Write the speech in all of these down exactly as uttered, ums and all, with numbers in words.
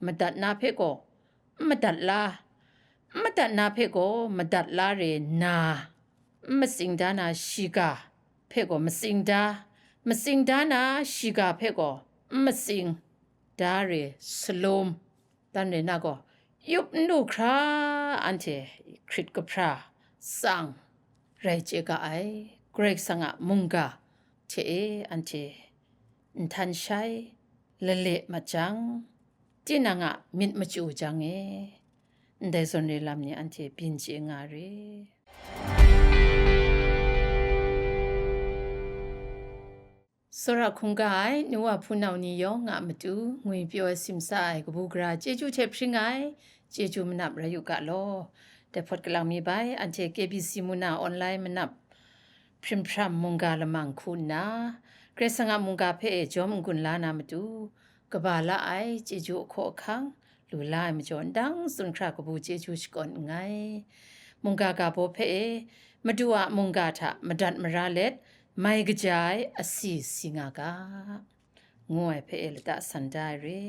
madat na hpe gaw n madat la, n madat na hpe gaw madat la re na, n matsing da na shiga hpe gaw matsing da, matsing da na shiga hpe gaw n matsing da re salum. Dan re na gaw, yup n lu hkra anhte hkrit kahpra tsang rai chye ga ai. Karai Kasang a mungga hte e anhte nhtan shai lale mat jang, tinang a myit machyu jang e, ndai zawn re lam ni anhte byin chye nga re. Tsawra hkungga ai nu wa hpunau ni yawng a matu ngwipyaw ai simsa ai kabu gara chyeju hte hpring ai, chyeju manap rai u ga law. Dai hpawt kalang mi bai, anhte K B C muna online manap hprim hpram mungga lamang hku nna, Karai Kasang a mungga hpe e jawm n-gun la na matu, kaba la ai chyeju ahkaw ahkang lu la ai majaw, ndang tsun hkra kabu chyeju shakawn nngai. Mungga ga baw hpe e, Madu a mungga hta madat mara let, mai kaja ai asi si nga ga, ngu ai hpe e lata san da ai re.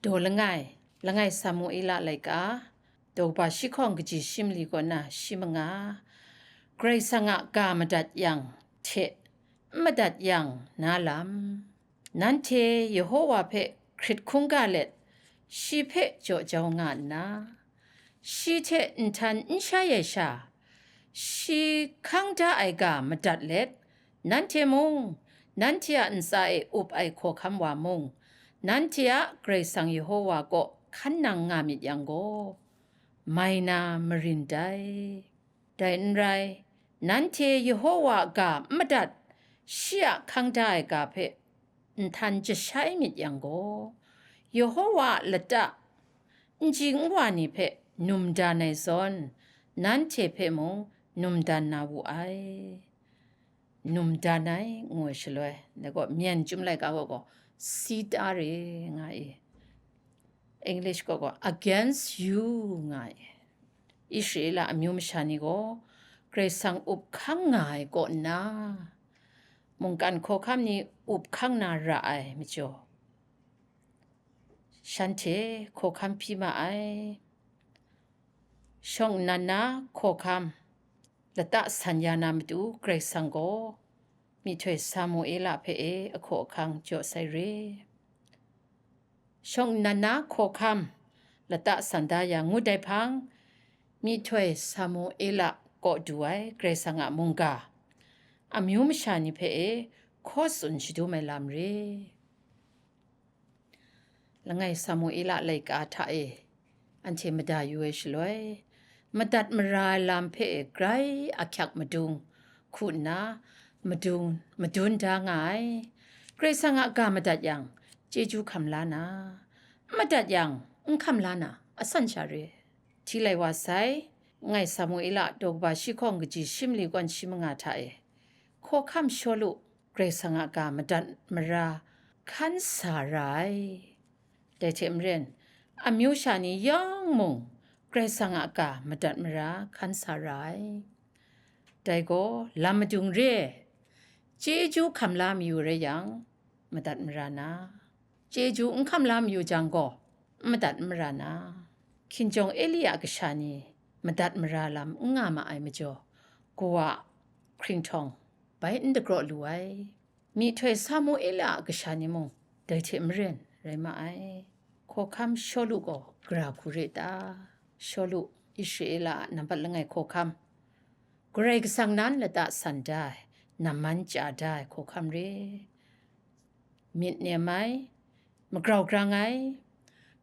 Daw langai, langai Samuela laika, daw kaba shi hkawng kaji shi mali kaw na shi manga, Karai Kasang a ga madat yang hte n madat yang na lam. Nanhte Yehowa hpe hkrit hkungga let, shi hpe jaw jau nga nna, shi hte nhtan n shai ai sha, shi hkang da ai ga madat let, nanhte mung, nanhte a ntsa e up ai hkawhkam wa mung, nanhte a Karai Kasang Yehowa kaw hkan nang nga myit yang gaw, mai na marin dai. Dai n rai, nanhte Yehowa a ga n madat, shi a hkang da ai ga hpe nhtan jashai myit yang gaw, Yehowa a lata n jing n wa ni hpe num dan ai zawn, nanhte hpe mung num dan na wu ai. Num dan ai, ngu ai shaloi, dai gaw, Myen Chyum laika gaw gaw, sita re nga i. English gaw gaw, against you nga i. Israela amyu masha ni gaw Karai Kasang up hkang nga ai kaw nna, mungkan hkawhkam ni up hkang na ra ai majaw, shanhte hkawhkam hpyi ma ai. Shawng nnan na hkawhkam lata san ya na matu Karai Kasang gaw myihtoi Samuela hpe e ahkaw ahkang jaw sai re. Shawng nnan na hkawhkam lata san da yang ngut ai hpang, myihtoi Samuela kaw du ai Karai Kasang a mungga, amyu masha ni hpe e hkaw tsun shadum ai lam re. Langai Samuela laika hta e anhte mada yu ai shaloi, madat mara ai lam hpe e grai ahkyak madung hku nna madun, madun da nga ai. Karai Kasang a ga madat yang, chyeju hkam la na, n madat yang, n hkam la na, asan sha re. Hti lai wa sai, langai Samuela daw kaba shi hkawng kaji shi mali kawn shi manga hta e, hkawhkam Shawlu Karai Kasang a ga madat mara hkan sa ra ai. Dai hte maren, amyu sha ni yawng mung Karai Kasang a ga madat mara hkan sa ra ai. Dai gaw lam madung re ai, chyeju hkam la mayu rai yang, madat mara na, chyeju n hkam la mayu jang gaw, n madat n mara na, hkinjawng Eli a kasha ni madat mara lam n nga ma ai majaw, kawa hkringhtawng bai n dagraw lu ai. Myihtoi Samuela a kasha ni mung dai hte maren rai ma ai. Hkawhkam Shawlu gaw gara hku re ta? Shawlu, Israela a nambat langai hkawhkam, Karai Kasang nan lata san da ai, namman chya da ai hkawhkam re. Myit nem ai, magrau grang ai,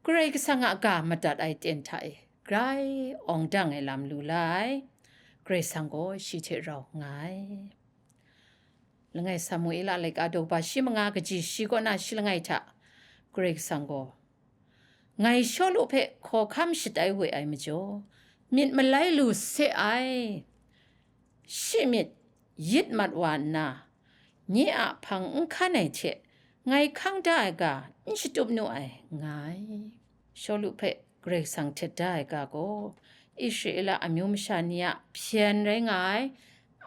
Karai Kasang a ga madat ai ten hta e grai awng dang ai lam lu la ai, Karai Kasang gaw shi hte rau nga ai. Langai Samuela laika daw kaba shi manga kaji shi kaw na shi langai hta, Karai Kasang gaw, ngai Shawlu hpe hkawhkam shatai we ai majaw, myit malai lu se ai. Shi myit yit mat wa nna, nye a hpang n hkan ai hte ngai hkang da ai ga n shatup nu ai, nga ai. Shawlu hpe Karai Kasang htet da ai ga gaw, Israela amyu masha ni a hpyen rai nga ai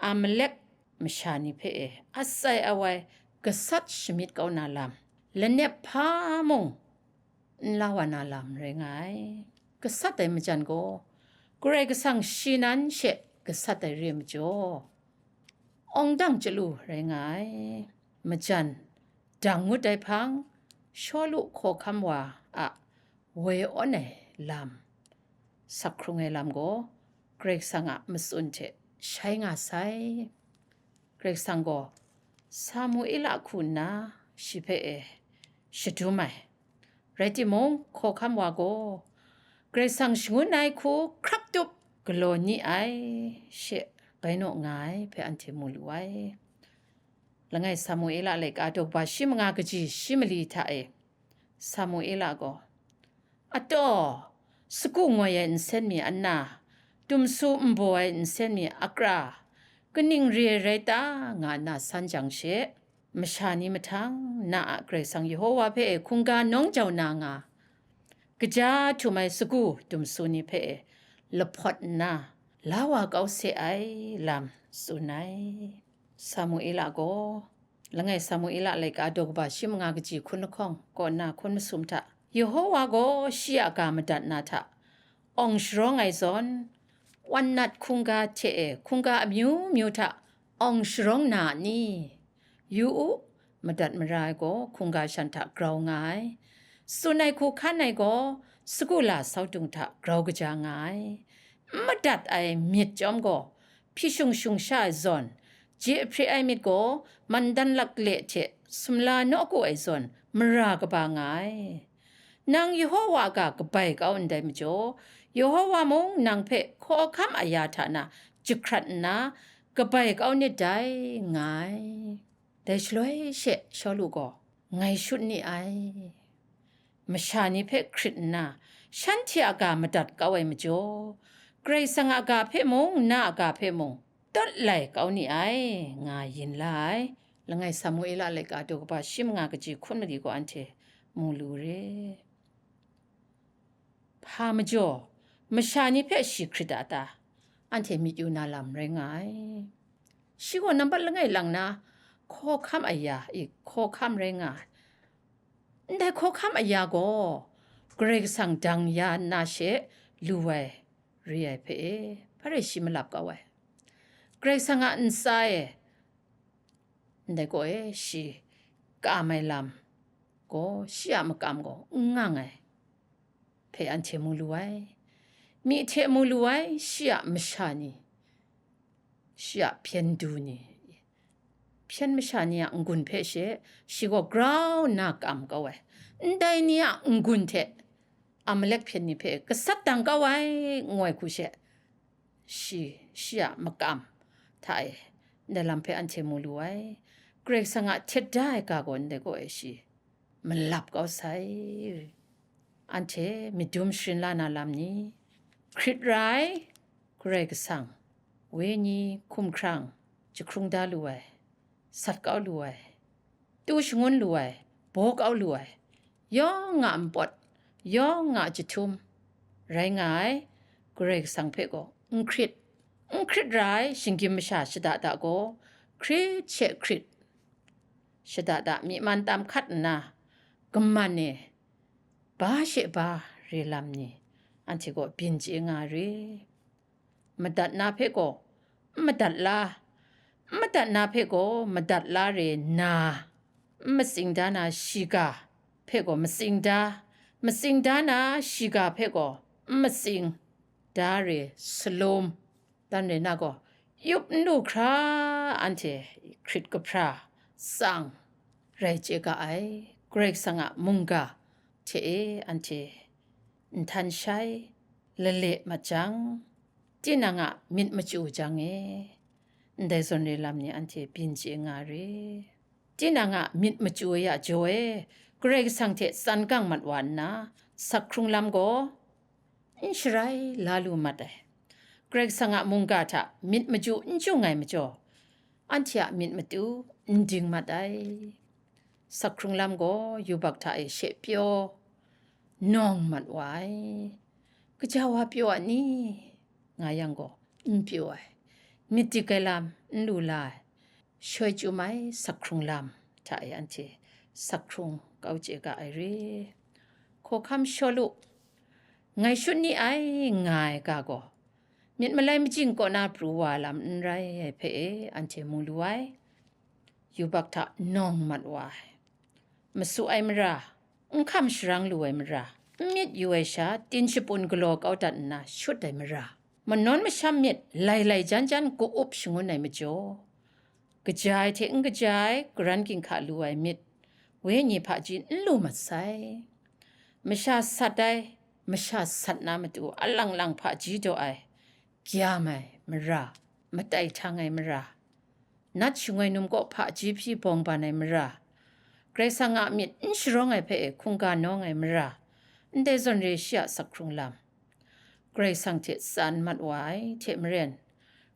Amalek masha ni hpe e atsai awai gasat shamyit kau na lam, lanep hpa mung n la wa na lam rai nga ai. Gasat ai majan gaw, Karai Kasang shi nan she gasat ai re ai majaw, awng dang chyalu rai nga ai. Majan dang ngut ai hpang, Shawlu hkawhkam wa a woi awn ai lam, sak hkrung ai lam gaw, Karai Kasang a matsun hte shai nga sai. Karai Kasang gaw Samuela hku nna shi hpe e shadum ai. Rai timung, hkawhkam wa gaw Karai Kasang shangun ai hku hkrap tup galaw ni ai she bai naw nga ai hpe anhte mu lu ai. Langai Samuela laika daw kaba shi manga kaji shi mali hta e, Samuela gaw, "Ataw, sagu ngoi ai nsen mi anna, dumsu nbaw ai nsen mi akra, kaning re ai rai ta?" nga nna san jang she, masha ni mahtang na a Karai Kasang Yehova hpe e hkungga nawng jau na nga, kaja htum ai sagu dumsu ni hpe e lahpawt nna, la wa kau se ai lam tsun ai. Samuela gaw, langai Samuela laika daw kaba shi manga kaji hkun lahkawng kaw nna hkun masum hta, Yehova gaw shi a ga madat na hta awng sharawng ai zawn, wan nat hkungga hte e hkungga amyu myu hta awng sharawng na a ni? Yu u, madat mara ai gaw hkungga shan hta grau nga ai, tsun ai hku hkan ai gaw sagu la sau dung hta grau kaja nga ai. N madat ai myit chyawm gaw hpyi shung shung sha ai zawn, je hpre ai myit gaw mandan lakle hte sumla nawku ai zawn mara kaba nga ai. Nang Yehova a ga kabai kau ndai majaw, Yehova mung nang hpe hkawhkam aya hta na jahkrat nna kabai kau nit dai, nga ai. Dai shaloi she Shawlu gaw, "Ngai shut ni ai. Masha ni hpe hkrit nna, shanhte a ga madat kau ai majaw, Karai Kasang a ga hpe mung, na a ga hpe mung, tawt lai kau ni ai," nga yin la ai. Langai Samuela laika daw kaba shi manga kaji hkun mali gaw anhte mu lu re. Hpa majaw, masha ni hpe shi hkrit a ta? Anhte myit yu na lam rai nga ai. Shi gaw nampat langai lang na hkawhkam aya i hkawhkam rai nga ai. Ndai hkawhkam aya gaw Karai Kasang dang ya nna she lu ai re ai hpe e, hpa rai shi malap kau ai. Karai Kasang a ntsa e, ndai gaw e, shi kam ai lam gaw, shi a makam gaw n ngang ai hpe anhte mu lu ai. Myi hte mu lu ai, shi a masha ni, shi a hpyen du ni, hpyen masha ni a n-gun hpe she, shi gaw grau nna kam kau ai. Ndai ni a n-gun hte Amalek hpyen ni hpe gasat dang kau ai, ngu ai hku she, shi, shi a makam hta e ndai lam hpe anhte mu lu ai. Karai Kasang a htet da ai ga gaw ndai gaw e shi malap kau sai. Anhte myit dum sharin la na lam ni? Hkrit ra ai Karai Kasang, wenyi hkumhkrang jahkrung da lu ai, sat kau lu ai, tu shangun lu ai, baw kau lu ai, yawng a npawt, yawng a jahtum rai nga ai Karai Kasang hpe gaw n hkrit. N hkrit ra ai shinggyim masha shada da gaw, hkrit she hkrit, shada da myi man tam hkat nna, kaman e ba she ba re lam ni, anhte gaw byin chye nga ai re. Madat na hpe gaw n madat la, n madat na hpe gaw madat la re na, n matsing da na shiga hpe gaw matsing da, matsing da na shiga hpe gaw n matsing da re salum. Dan re na gaw, yup n lu hkra anhte hkrit kahpra tsang rai chye ga ai. Karai Kasang a mungga hte e anhte nhtan shai, lale mat jang, tinang a myit machyu jang e, ndai zawn re lam ni anhte byin chye nga re. Tinang a myit machyu ai a jaw e, Karai Kasang hte tsan gang mat wa nna, sak hkrung lam gaw n sharai la lu mat ai. Karai Kasang a mungga hta myit machyu n chyung ai majaw, anhte a myit matu n ding mat ai. Sak hkrung lam gaw yubak hta e she pyaw nawng mat wa ai. Kaja wa pyaw a ni? Nga yang gaw, n pyaw ai. Myit dik ai lam n lu la ai. Shoi chyum ai sak hkrung lam hta e anhte sak hkrung kau chye ga ai re. Hkawhkam Shawlu, ngai shut ni ai, nga ai ga gaw, myit malai majing kaw na pru wa lam n rai ai hpe e anhte mu lu ai. Yubak hta nawng mat wa ai, masu ai mara, n hkam sharang lu ai mara, n myit yu ai sha, tin shapun galaw kau dat nna shut ai mara, manawn masham myit lai lai jan jan ka-up shangun ai majaw, kaja ai hte n kaja ai, karan ginhka lu ai myit, wenyi hpaji n lu mat sai. Masha sat ai, masha sat na matu alang lang hpaji daw ai, gyam ai mara, matai htang ai mara, nat shangoi num kaw hpaji hpyi bawng ban ai mara, Karai Kasang a myit n sharawng ai hpe hkungga nawng ai mara, ndai zawn re shi a sak hkrung lam, Karai Kasang hte tsan mat wa ai hte maren,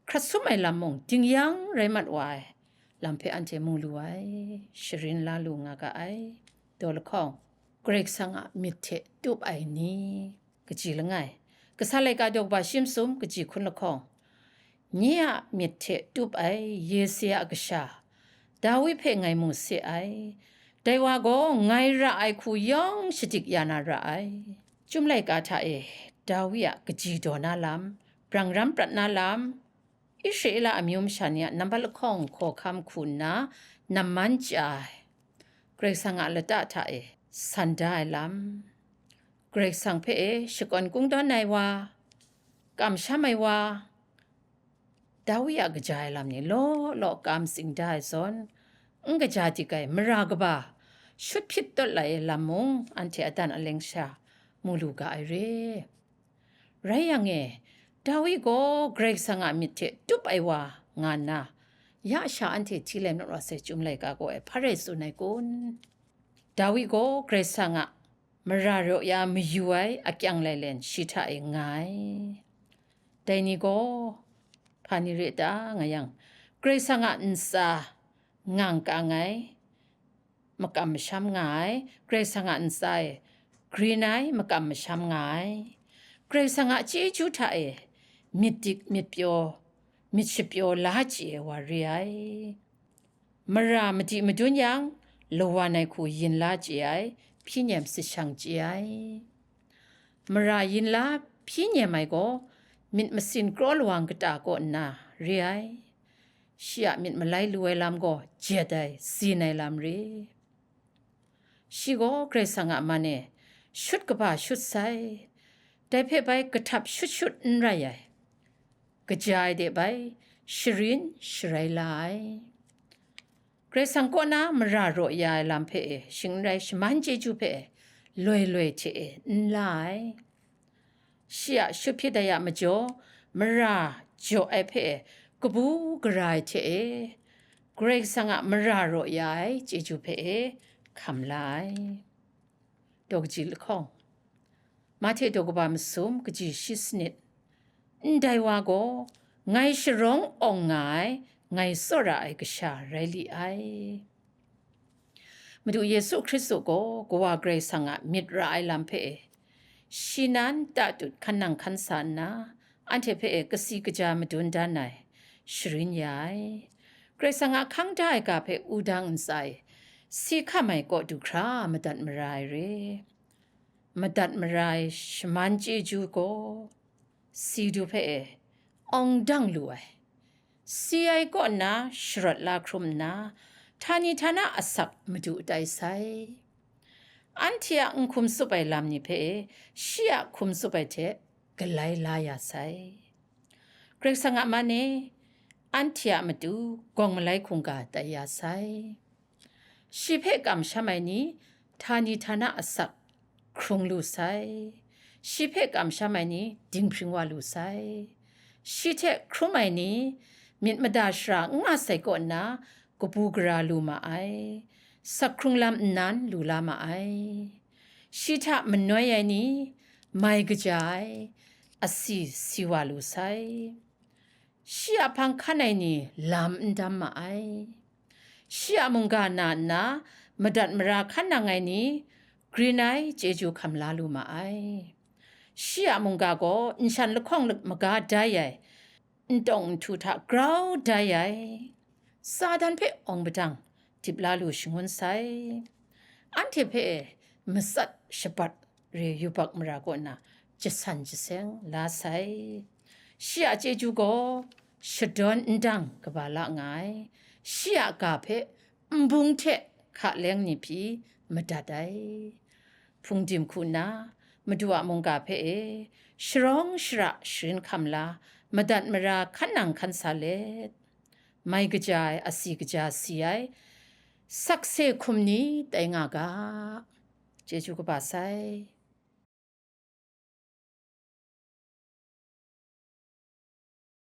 hkrat sum ai lam mung dingyang rai mat wa ai lam hpe anhte mu lu ai, sharin la lu nga ga ai. Daw lahkawng, Karai Kasang a myit hte tup ai ni, kaji langai, Kasa laika daw kaba shi masum kaji hkun lahkawng, nye a myit hte tup ai Yese a kasha, Dawi hpe ngai mu se ai. Dai wa gaw ngai ra ai hku yawng shadik ya na ra ai. Chyum laika hta e Dawi a kaji daw na lam, brang ram prat na lam, Israela amyu masha ni a nambat lahkawng hkawhkam hku nna namman chya ai, Karai Kasang a lata hta e san da ai lam, Karai Kasang hpe e shakawn kungdawn ai wa, kamsham ai wa, Dawi a kaja ai lam ni law law ka matsing da ai zawn, n kaja dik ai mara kaba shut hpyit tawt lai ai lam mung anhte adan aleng sha mu lu ga ai re. Rai yang e, Dawi gaw Karai Kasang a myit hte tup ai wa nga nna, ya sha anhte hti lai mat wa sai Chyum laika gaw e hpa rai tsun ai kun? Dawi gaw Karai Kasang a mara raw ya mayu ai akyang lailen shi hta e nga ai. Dai ni gaw hpa ni re ta nga yang, Karai Kasang a ntsa ngang kang ai, makam masham nga ai, Karai Kasang a ntsa e grin ai, makam masham nga ai, Karai Kasang a chyeju hta e myit dik myit pyaw, myit shapyaw la chye ai wa re ai. Mara madi madun yang, lawan ai hku yin la chye ai, hpyi nem sashang chye ai. Mara yin la hpyi nem ai gaw, myit masin kraw lawang kata kaw nna re ai. Shi a myit malai lu ai lam gaw jet ai, zin ai lam re. Shi gaw Karai Kasang a man e shut kaba shut sai, dai hpe bai kahtap shut shut n rai ai. Kaja ai de bai sharin sharai la ai. Karai Kasang kaw na mara raw ya ai lam hpe e, shing n rai shaman chyeju hpe e, loi loi hte e n la ai. Shi a shut hpyit ai a majaw, mara jaw ai hpe e, kabu gara ai hte e, Karai Kasang a mara raw ya ai chyeju hpe e hkam la ai. Daw kaji lahkawng, Mahte daw kaba masum kaji shi sanit, ndai wa gaw ngai sharawng awng nga ai, ngai tsawra ai kasha rai li ai. Madu Yesu Hkristu gaw Kawa Karai Kasang a myit ra ai lam hpe e, shi nan tatut hkan nang hkan sa nna, anhte hpe e kasi kaja madun dan ai, sharin ya ai. Karai Kasang a hkang da ai ga hpe wudang ntsa e si hkam ai kaw du hkra madat mara ai re. Madat mara ai shaman chyeju gaw, si du hpe e awng dang lu ai, si ai kaw nna sharawt la hkrum nna, htani htana asak madu tai sai. Anhte a n hkum tsup ai lam ni hpe shi a hkum tsup ai hte galai la ya sai. Karai Kasang a man e, anhte a matu gawng malai hkungga tai ya sai. Shi hpe kamsham ai ni htani htana asak hkrung lu sai. Shi hpe kamsham ai ni dinghpring wa lu sai. Shi hte hkrum ai ni myit mada shara n nga sai kaw nna kabu gara lu ma ai, sak hkrung lam nnan lu la ma ai. Shi hta manoi ai ni mai kaja ai, asi si wa lu sai. Shi a hpang hkan ai ni lam n dam ma ai. Shi a mungga na nna madat mara hkan nang ai ni grin ai chyeju hkam la lu ma ai. Shi a mungga gaw nshan lahkawng maga dai ai, ntawng nhtu hta grau dai ai, Satan hpe awng padang dip la lu shangun sai. Anhte hpe matsat shabat re yubak mara kaw na jasan jaseng la sai. Shi a chyeju gaw shadawn ndang kaba la nga ai. Shi a ga hpe nbung hte hka leng ni hpyi madat ai. Hpungdim hku nna, Madu a mungga hpe e, sharawng shara sharin hkam la, madat mara hkan nang hkan sa let, mai kaja ai, asi kaja si ai, sakse hkum ni tai nga ga. Chyeju kaba sai.